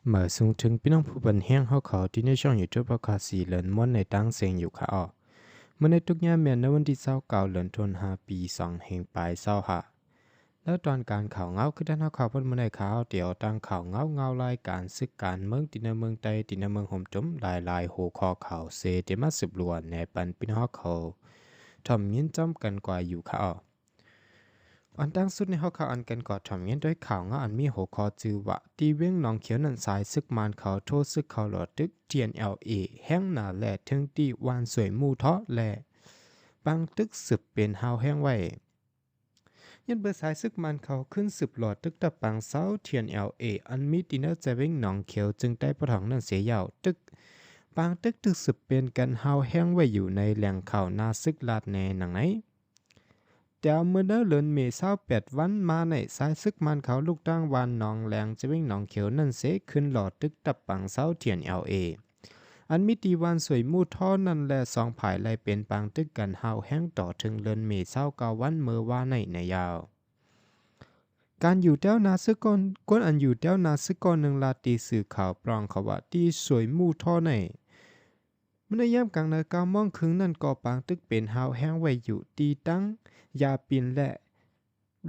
ມາສົ່ງເຖິງພີ່ນ້ອງຜູ້ເບິ່ງແຮງເຮົາເຂົ້າທີ່ໃນຊ່ອງ YouTube ເຮົາຄາສີເລີນມ່ວນໃນຕ່າງເສັງຢູ່ຄ່າເນາະ. ມື້ໃນທຸກຍາມແມ່ນໃນວັນທີຊາວເກົ້າ ເດືອນຕຸລາ ປີສອງພັນປາຍຊາວຫ້າ. ແລ້ວຕອນການຂ່າວເງົາ ຄືທ່ານເຮົາເຂົ້າເບິ່ງມື້ໃນຂ່າວ ດຽວຕັ້ງຂ່າວເງົາ ເງົາລາຍການສຶກການເມືອງ ທີ່ໃນເມືອງໃຕ້ ທີ່ໃນເມືອງໂຮມຈຸມ ຫຼາຍໆຫົວຂໍ້ຂ່າວເສ ທີ່ມາສືບລວນແນະປັນພີ່ນ້ອງເຮົາເຂົ້າ ທ່ອມຍິນຈອມກັນກວ່າຢູ່ຄ່າເນາະ. ອັນຕັ້ງສຸດໃນຫົວຂໍ້ອັນກັນກໍທ່ອມຍິນດ້ວຍຂ່າວເງົາອັນມີຫົວຂໍ້ຊື່ວ່າ ທີ່ວຽງໜອງຂຽວນັ້ນ ສາຍສຶກມານເຂົາໂທສຶກເຂົ້າຫຼໍ້ຕຶກ TNLA ແຮງໜາແລະ ເຖິງທີ່ວານສວຍໝູ່ທໍ້ ແລະ ປາງຕຶກສືບເປັນຮາວແຮງໄວ້. ຍ້ອນເບີສາຍສຶກມານເຂົາຂຶ້ນສືບຫຼໍ້ຕຶກຕັບປາງເຊົາ TNLA ອັນມີທີ່ໃນແຈວຽງໜອງຂຽວ ເຊິ່ງໃຕ້ປະທ້ອງນັ້ນເສຍຍາວ ຕຶກ ປາງຕຶກຖືກສືບເປັນກັນຮາວແຮງໄວ້ຢູ່ໃນແຫຼ່ງຂ່າວໜ້າສຶກລາດແນໜັງໃນ. ແຕ່ເມື່ອໃນເດືອນເມ ຊາວແປດວັນມາໃນ ສາຍສຶກມານເຂົາລຸກຕັ້ງວານໜອງແລງ ຈະເວັງໜອງຂຽວນັ້ນເສ ຂຶ້ນຫຼໍ້ຕຶກຕັບປາງເຊົາ TNLA ອັນມີທີ່ວານສວຍໝູ່ທໍ້ນັ້ນ ແລະ ສອງຝ່າຍໄລ່ເປັນປາງຕຶກກັນຮາວແຮງຕໍ່ເຖິງເດືອນເມ ຊາວເກົ້າວັນເມື່ອວານໃນໃນຍາວ. ການຢູ່ແຖວໜ້າຊຶກ ກ- ຄົນອັນຢູ່ແຖວໜ້າຊຶກ ຄົນໜຶ່ງລາດທີ່ສື່ຂ່າວປອງເຂົາວ່າ ທີ່ສວຍໝູ່ທໍ້ໃນ ເມື່ອໃນຍາມກາງໃນເກົ້າໂມງເຄິ່ງນັ້ນ ກໍປາງຕຶກເປັນຮາວແຮງໄວ້ຢູ່ທີ່ຕັ້ງຢາປິ່ນ ແລະ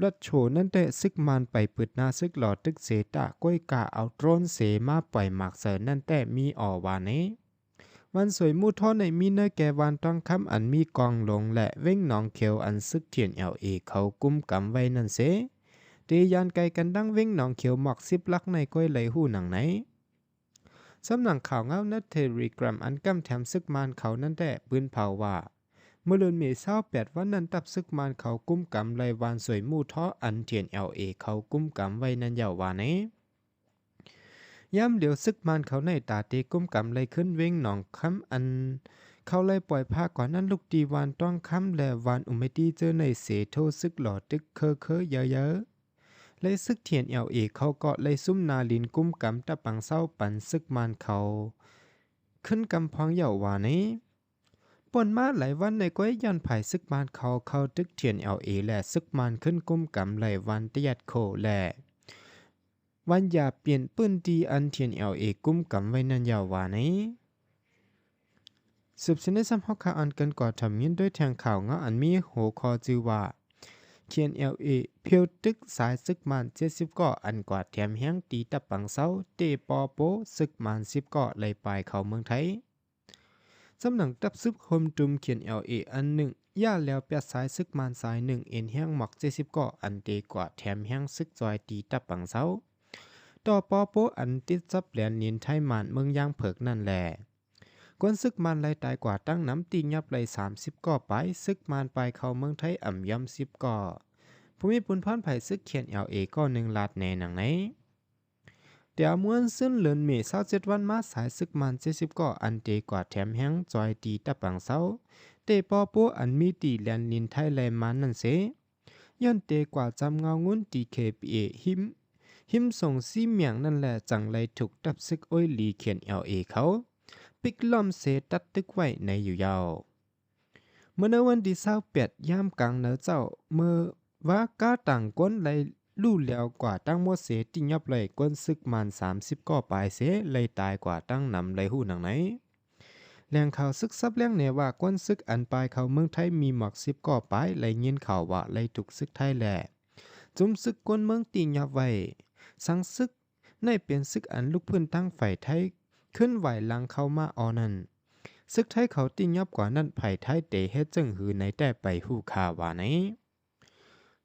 ລັດໂຊນັ້ນແຕ່ ຊຶກມານໄປປຶດໜ້າຊຶກຫຼໍ້ຕຶກເສ ຕາກ້ວຍກາເອົາໂດຣນເສມາປ່ອຍໝາກໃສ່ນັ້ນແຕ່ມີອໍວ່າແນ່. ວານສວຍໝູ່ທໍ້ໃນມີເນື້ອແກ່ວານທອງຄຳອັນມີກອງຫຼວງ ແລະ ເວັງໜອງຂຽວອັນຊຶກ TNLA ເຂົາກຸມກຳໄວ້ນັ້ນເສ ເຕຍານໄກກັນດັ່ງເວັງໜອງຂຽວໝອກສິບຫຼັກໃນກ້ວຍໄລ່ຮູ້ໜັງໃນ. ສຳນັກຂ່າວເງົາໃນ Telegram ອັນກຳແຖມຊຶກມານເຂົານັ້ນແຕ່ປືນເຜົາວ່າ ເມື່ອເດືອນເມ ຊາວແປດວັນນັ້ນ ຕັບຊຶກມານເຂົາກຸມກຳໄລ່ວານສວຍໝູ່ທໍ້ ອັນ TNLA ເຂົາກຸມກຳໄວ້ນັ້ນເຍົາວ່າແນ່. ຍາມດຽວຊຶກມານເຂົາໃນຕາເຕກຸມກຳໄລ່ຂຶ້ນເວັງໜອງຄຳ ອັນເຂົາໄລ່ປ່ອຍພາກ່ອນນັ້ນ ລຸກທີ່ວານທອງຄຳ ແລະ ວານອຸມໄມຕີເຈີໃນເສ ໂທຊຶກຫຼໍ້ຕຶກເຄີໆເຍີໆ. ແລະ ຊຶກ TNLA ເຂົາກໍໄລ່ຊຸມໜາລິນກຸມກຳຕັບປາງເຊົາ ປັນຊຶກມານເຂົາຂຶ້ນກຳພອງເຍົາວ່າແນ່. ປົນມາຫຼາຍວັນໃນກ້ວຍ ຍ້ອນຝ່າຍຊຶກມານເຂົາເຂົ້າຕຶກ TNLA ແລະ ຊຶກມານຂຶ້ນກຸມກຳໄລ່ວັນຕະຢັດໂຄ ແລະ ວັນຢາປ່ຽນພື້ນທີ່ອັນ TNLA ກຸມກຳໄວ້ນັ້ນເຍົາວ່າແນ່. ສືບເສຍໃນຊ້ຳຫົວຂ່າວອັນເກີນກວ່າທຳຍິນດ້ວຍແທ່ງຂ່າວເງົາອັນມີຫົວຂໍ້ຊື່ວ່າ TNLA ເພວຕຶກສາຍຊຶກມານເຈັດສິບກໍ ອັນກວາດແຖມແຮງຕີຕັບປາງເຊົາ ເຕປໍໂປຊຶກມານສິບກໍໄລ່ປາຍເຂົ້າເມືອງໄທ. ສຳນັກຕັບຊຶກໂຮມຈຸມ TNLA ອັນໜຶ່ງ ຢ່າແລ້ວແປດສາຍຊຶກມານສາຍໜຶ່ງ ເອັນແຮງໝອກເຈັດສິບກໍ ອັນເຕກວາດແຖມແຮງຊຶກຈອຍຕີຕັບປາງເຊົາ ຕປປ ອັນຕິດກັບແດນດິນໄທມານເມືອງຢາງເຜິກນັ້ນແລະ ຄົນຊຶກມານໄລ່ຕາຍກວ່າຕັ້ງນຳ ຕີຫຍັບໄລ່ສາມສິບກໍປາຍ ຊຶກມານປາຍເຂົ້າເມືອງໄທອຳຍອມສິບກໍ. ຜູ້ມີບຸນພອນໄພຊຶກ TNLA ກໍໜຶ່ງລາດແນໜັງໃນ. ແຕ່ເມື່ອເດືອນເມ ຊາວເຈັດວັນມາ ສາຍຊຶກມານເຈັດສິບກໍ ອັນເຕກວາດແຖມແຮງຈອຍຕີຕັບປາງເຊົາ ເຕປໍໂປ ອັນມີຕີແດນດິນໄທ ແລະ ມານນັ້ນເສ ຍ້ອນເຕກວາດຈຳເງົາງຸນ DKBA ຫິມ ຫິມສົງສີໝຽງນັ້ນແລະ ຈັ່ງໄດ້ຖືກຕັບຊຶກໂອຍຫຼີ TNLA ເຂົາປິກລ້ອມເສຕັດຕຶກໄວ້ໃນຢູ່ເຍົາ. ເມື່ອໃນວັນທີຊາວແປດ ຍາມກາງໃນເຊົ້າ ເມື່ອວ່າກາຕ່າງຄົນໄດ້ຮູ້ແລ້ວກວ່າຕັ້ງໝົດເສ ຕິຫຍັບໄລ່ຄົນຊຶກມານສາມສິບກໍປາຍເສ ໄລ່ຕາຍກວ່າຕັ້ງນຳໄດ້ຮູ້ໜັງໃນ. ແຫຼ່ງຂ່າວຊຶກສັບແຫຼງແນ່ວ່າ ຄົນຊຶກອັນປາຍເຂົ້າເມືອງໄທມີໝອກສິບກໍປາຍ ໄດ້ຍິນຂ່າວວ່າໄດ້ຖືກຊຶກໄທ ແລະ ຈຸມຊຶກຄົນເມືອງຕິຫຍັບໄວ້. ສັງຊຶກ ໃນເປັນຊຶກອັນລຸກພື້ນທາງຝ່າຍໄທ ຂຶ້ນໄຫວຫຼັງເຂົ້າມາອໍນັ້ນ ຊຶກໄທເຂົາຕິຫຍັບກວ່ານັ້ນ ຝ່າຍໄທເຕເຮັດຈັ່ງຫືໃນແຕ່ໄປຮູ້ຂ່າວວ່າໃນ.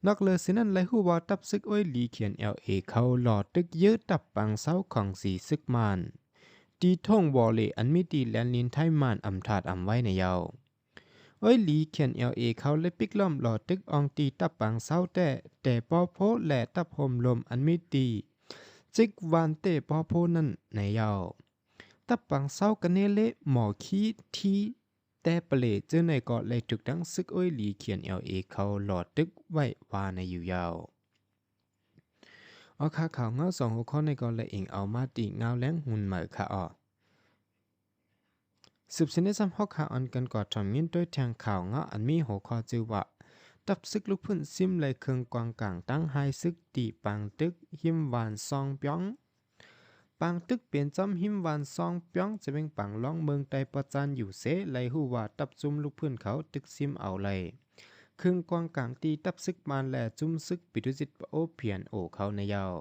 ນອກເລີເສຍນັ້ນ ໄດ້ຮູ້ວ່າຕັບຊຶກໂອຍຫຼີ TNLA ເຂົາຫຼໍ້ຕຶກເຢີຕັບປາງເຊົາຂອງສີຊຶກມານ ທີ່ທົ່ງວໍເລ ອັນມີທີ່ແດນດິນໄທມານອຳທາດອຳໄວ້ໃນເຍົາ. ໂອຍຫຼີ TNLA ເຂົາໄດ້ປິກລ້ອມຫຼໍ້ຕຶກອ່ອງຕີຕັບປາງເຊົາແຕ່ ແຕ່ປໍໂພ ແລະ ຕັບໂຮມລົມອັນມີທີ່ຈິກວານເຕປໍໂພນັ້ນໃນເຍົາ. ຕັບປາງເຊົາກະເນເລ ໝໍຄີ ທີ ແຕ່ປະເລ ເຈົ້າໃນກໍໄດ້ຖືກທັງຊຶກໂອຍຫຼີ TNLA ເຂົາຫຼໍ້ຕຶກໄວ້ວ່າໃນຢູ່ເຍົາ. ອອກຂ່າວ ຂ່າວເງົາສອງຫົວຂໍ້ນີ້ກໍລະອີງເອົາມາຕິງາວແລງຫຸ່ນໃໝ່ຄ່າອອກ. ສືບເສຍໃນຊ້ຳຫົວຂ່າວອັນເກີນກວ່າທຳອິດໂດຍແທ່ງຂ່າວເງົາອັນມີຫົວຂໍ້ຊື່ວ່າ ຕັບຊຶກລຸກພື້ນຊິມໄລ່ເຄື່ອງກອງກາງຕັ້ງຮ້າຍຊຶກຕີປາງຕຶກຮິມວານຊອງປຽງ. ປາງຕຶກເປັນຈ້ອມຮິມວານຊອງປຽງ ແຂວງປາງລອງ ເມືອງໄຕປະຈັນຢູ່ເຊ ໄລ່ຮູ້ວ່າ ທັບຊຸມລູກພື້ນເຂົາຕຶກຊິມເອົາໄລ່ເຄິ່ງກອງກາງ ທີ່ທັບສຶກມານ ແລະ ຊຸມສຶກປະຕິວັດ PNO ເຂົາໃນຍາວ.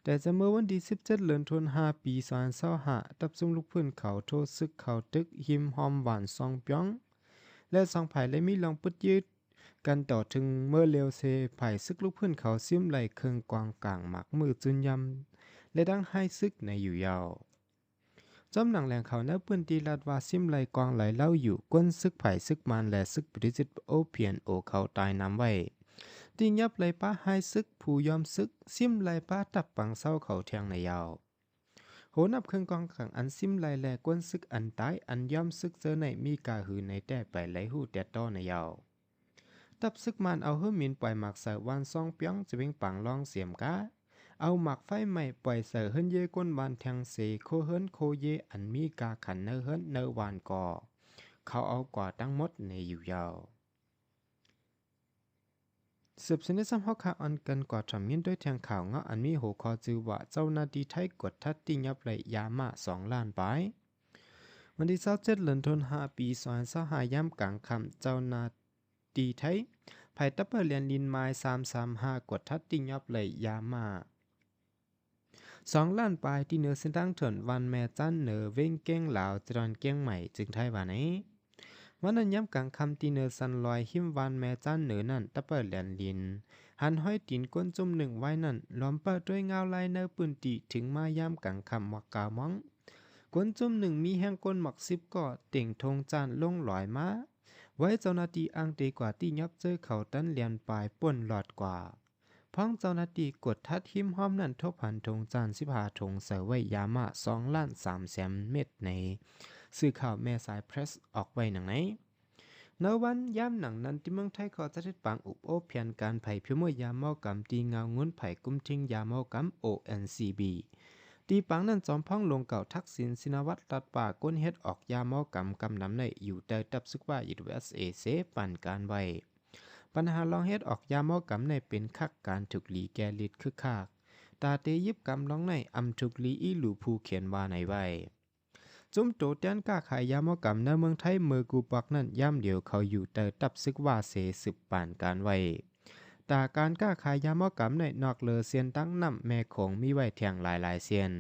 ແຕ່ຈະເມື່ອວັນທີສິບເຈັດ ເດືອນຕຸລາ ປີສອງພັນຊາວຫ້າ ທັບຊຸມລູກພື້ນເຂົາໂທສຶກເຂົ້າຕຶກຮິມຮ່ອມວານຊອງປຽງ ແລະ ສອງຝ່າຍໄດ້ມີລອງປຶດຍືດ ກັນຕໍ່ເຖິງເມື່ອເລວເຊ ຝ່າຍຊາຍຊຶກລູກພື້ນເຂົາຊິມໄລ່ເຄິ່ງກອງກາງ ໝາກມືຈຸນຍຳ ແລະ ດັ່ງຮ້າຍຊຶກໃນຢູ່ຍາວ. ຈອມໜັງແຫຼ່ງຂ່າວໃນພື້ນທີ່ລາດວ່າ ຊິມໄລ່ກອງໄລ່ເຫຼົ້າຢູ່ ກວນຊຶກຝ່າຍຊາຍຊຶກມານ ແລະ ຊຶກປະຕິວັດ PNO ເຂົາຕາຍນຳໄວ້ ທີ່ຫຍັບໄລ່ປະຮ້າຍຊຶກຜູ້ຍອມຊຶກ ຊິມໄລ່ປະທັບປາງເຊົາເຂົາແທງໃນຍາວ. ໂຫ ນັບເຄິ່ງກອງກາງອັນຊິມໄລ່ ແລະ ກວນຊຶກອັນຕາຍ ອັນຍອມຊຶກເຈີໃນ ມີກາຫືໃນແຕ່ໄປໄລ່ຮູ້ແຕ່ຕໍ່ໃນຍາວ. ທັບຊາຍຊຶກມານເອົາເຮືອບິນປ່ອຍໝາກໃສ່ວານຊອງປຽງ ແຂວງປາງລອງ ສຽມກາ ເອົາໝາກໄຟໄໝ້ປ່ອຍໃສ່ເຮືອນເຢກວນວານແທງເຊ ຄົວເຮືອນຄົວເຢ ອັນມີກາຂັນໃນເຮືອນໃນວານກໍ ເຂົາເອົາກວ່າທັງໝົດໃນຢູ່ຍາວ. ສືບສະເໜີຊ້ຳ ເຮົາຄະອ່ອນກັນກວ່າທຳຍິນດ້ວຍແທງຂ່າວເງາະ ອັນມີຫົວຂໍ້ຊື່ວ່າ ເຈົ້າໜ້າທີ່ໄທກວດທັດຕິຫຍັບໄລ່ຢາມ້າສອງລ້ານປາຍ. ວັນທີຊາວເຈັດ ເດືອນຕຸລາ ປີສອງພັນຊາວຫ້າ ຍາມກາງຄ່ຳ ເຈົ້າໜ້າທີ່ໄທ ພາຍຕັບເປີແລນລິນໝາຍສາມສາມຫ້າ ກວດທັດຕິຫຍັບໄລ່ຢາມ້າ ສອງລ້ານປາຍ ທີ່ເໜືອເສັ້ນທາງຖະໜົນວານແມ່ຈານເໜີ ເວງແກ້ງລາວ ຈະດອນກຽງໃໝ່ ຈຶງໄທວ່າໃນ ວັນນັ້ນຍາມກາງຄ່ຳ ທີ່ເໜືອສັນລອຍຮິມວານແມ່ຈານເໜີນັ້ນ ຕັບເປີແລນລິນ ຫັນຮອຍຕີນຄົນຈຸ່ມໜຶ່ງໄວ້ນັ້ນ ລວມປະດ້ວຍງາວລາຍໃນພື້ນທີ່. ເຖິງມາຍາມກາງຄ່ຳໝົດເກົ້າໂມງ ຄົນຈຸ່ມໜຶ່ງມີແຮງຄົນໝົດສິບກໍ ເຕັງຖົງຈານລົງລອຍມາ ໄວ້ເຈົ້າໜ້າທີ່ອ່າງເຕກວ່າ ຕິຫຍັບເຈີເຂົາຕັນແລ່ນປາຍປົນລອດກວ່າ. ພວກເຈົ້າໜ້າທີ່ກວດທັດຮິມຮ່ອມນັ້ນ ພົບຫັນຖົງຈານສິບຫ້າຖົງ ໃສ່ໄວ້ຢາມ້າສອງລ້ານສາມແສນເມັດ ໃນສື່ຂ່າວແມ່ສາຍເພຣສອອກໄວ້ດັ່ງໃນ. ໃນວັນຍາມໜັງນັ້ນ ທີ່ເມືອງໄທກໍຈັດເຮັດປາງອົບໂອ້ແຜນການໄພພິມວຍຢາເມົາກຳ ທີ່ເງົາງຸນໄພກຸມທິງຢາເມົາກຳ ໂອເອັນຊີບີ ທີ່ປາງນັ້ນ ຈອມພອງຫຼວງເກົ່າ ທັກສິນ ຊິນະວັດ ລັດວ່າ ຄົນເຮັດອອກຢາເມົາກຳກຳນຳໃນ ຢູ່ໃຕ້ທັບຊຶກວ່າ ຢູເອສເອ ເຊ ປານການໄວ້. ບັນຫາລອງເຮັດອອກຢາເມົາກຳໃນ ເປັນຄັກການທຸກລີແກ່ລິດຄຶກຄັກ ຕາເຕຢິບກຳລອງໃນ ອຳທຸກລີອີ່ຫຼູຜູ້ຂຽນວ່າໃນໄວ້. ຈຸ້ມໂຕແຕນຄ້າຂາຍຢາເມົາກຳໃນເມືອງໄທເມືອກູປັກນັ້ນ ຍາມດຽວເຂົາຢູ່ໃຕ້ທັບຊຶກວ່າເຊ ສືບປານການໄວ້. ຕາການຄ້າຂາຍຢາເມົາກຳໃນ ນອກເຫຼືອເສັ້ນທາງນ້ຳແມ່ໂຂງ ມີໄວ້ແທງຫຼາຍໆເສັ້ນ.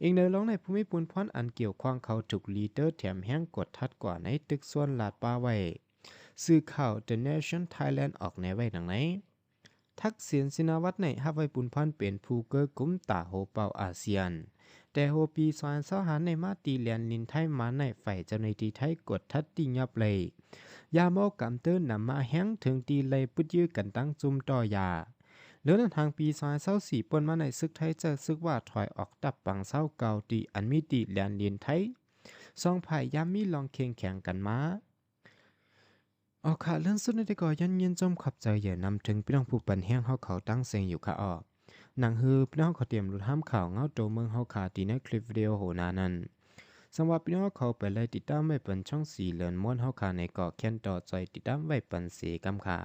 ອີງໃນລອງໃນ ຜູ້ມີປຸນພອນອັນກ່ຽວຂ້ອງເຂົາ ທຸກລີເຕີແຖມແຮງກວດທັດກວ່າໃນຕຶກສວນລາດປ່າໄວ້. ສື່ຂ່າວ The Nation Thailand ອອກແນວໄວ້ດັ່ງໃນ. ທັກສິນ ຊິນະວັດໃນ ຮັບໄວ້ປຸນພອນເປັນຜູ້ເກີກກຸມຕາໂຮເປົ່າອາຊຽນ. ແຕ່ຫົວປີສອງພັນຊາວຫ້າໃນ ມາຕີແລນລິນໄທມາໃນ ຝ່າຍເຈົ້າໜ້າທີ່ໄທກວດທັດຕິຫຍັບໄລ່ຢາເມົາກຳເຕີນນຳມາແຮງ ເຖິງຕີໄລ່ປຶດຍືດກັນຕັ້ງຈຸ້ມຕໍ່ຢາ. ເລື່ອງນັ້ນ ຫາງປີສອງພັນຊາວສີ່ ປົນມາໃນ ຊຶກໄທຈາກຊຶກວ່າຖອຍອອກ ຕັບປາງເຊົາເກົ່າ ທີ່ອັນມີຕີແລນລິນໄທ ສອງຝ່າຍຍາມມີລອງເຄັ່ງແຂງກັນມາ. ເອົາຄະ ເລື່ອງສຸດນີ້ກໍຢ້ານຍິນຊົມຂອບໃຈເຫຍີນຳເຖິງພີ່ນ້ອງຜູ້ປັນແຮງເຮົາເຂົາຕັ້ງເສັງຢູ່ຄະອອກ. ໜັງຮືພີ່ນ້ອງເຂົາຕຽມລຸດຫ້າມຂ່າວເງົາໂຕເມືອງເຮົາຄະ ທີ່ໃນຄລິບວິດີໂອໂຫໜ້ານັ້ນ. ສຳລັບພີ່ນ້ອງເຂົາໄປໄລ່ຕິດຕາມໄວ້ປັນຊ່ອງສີເລີນມ່ວນເຮົາຄະໃນ ກໍແຄ້ນຕໍ່ຊ່ອຍຕິດຕາມໄວ້ປັນເສກຳຄະ.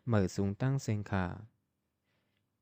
ເໝີສູງຕັ້ງເສັງຄະ.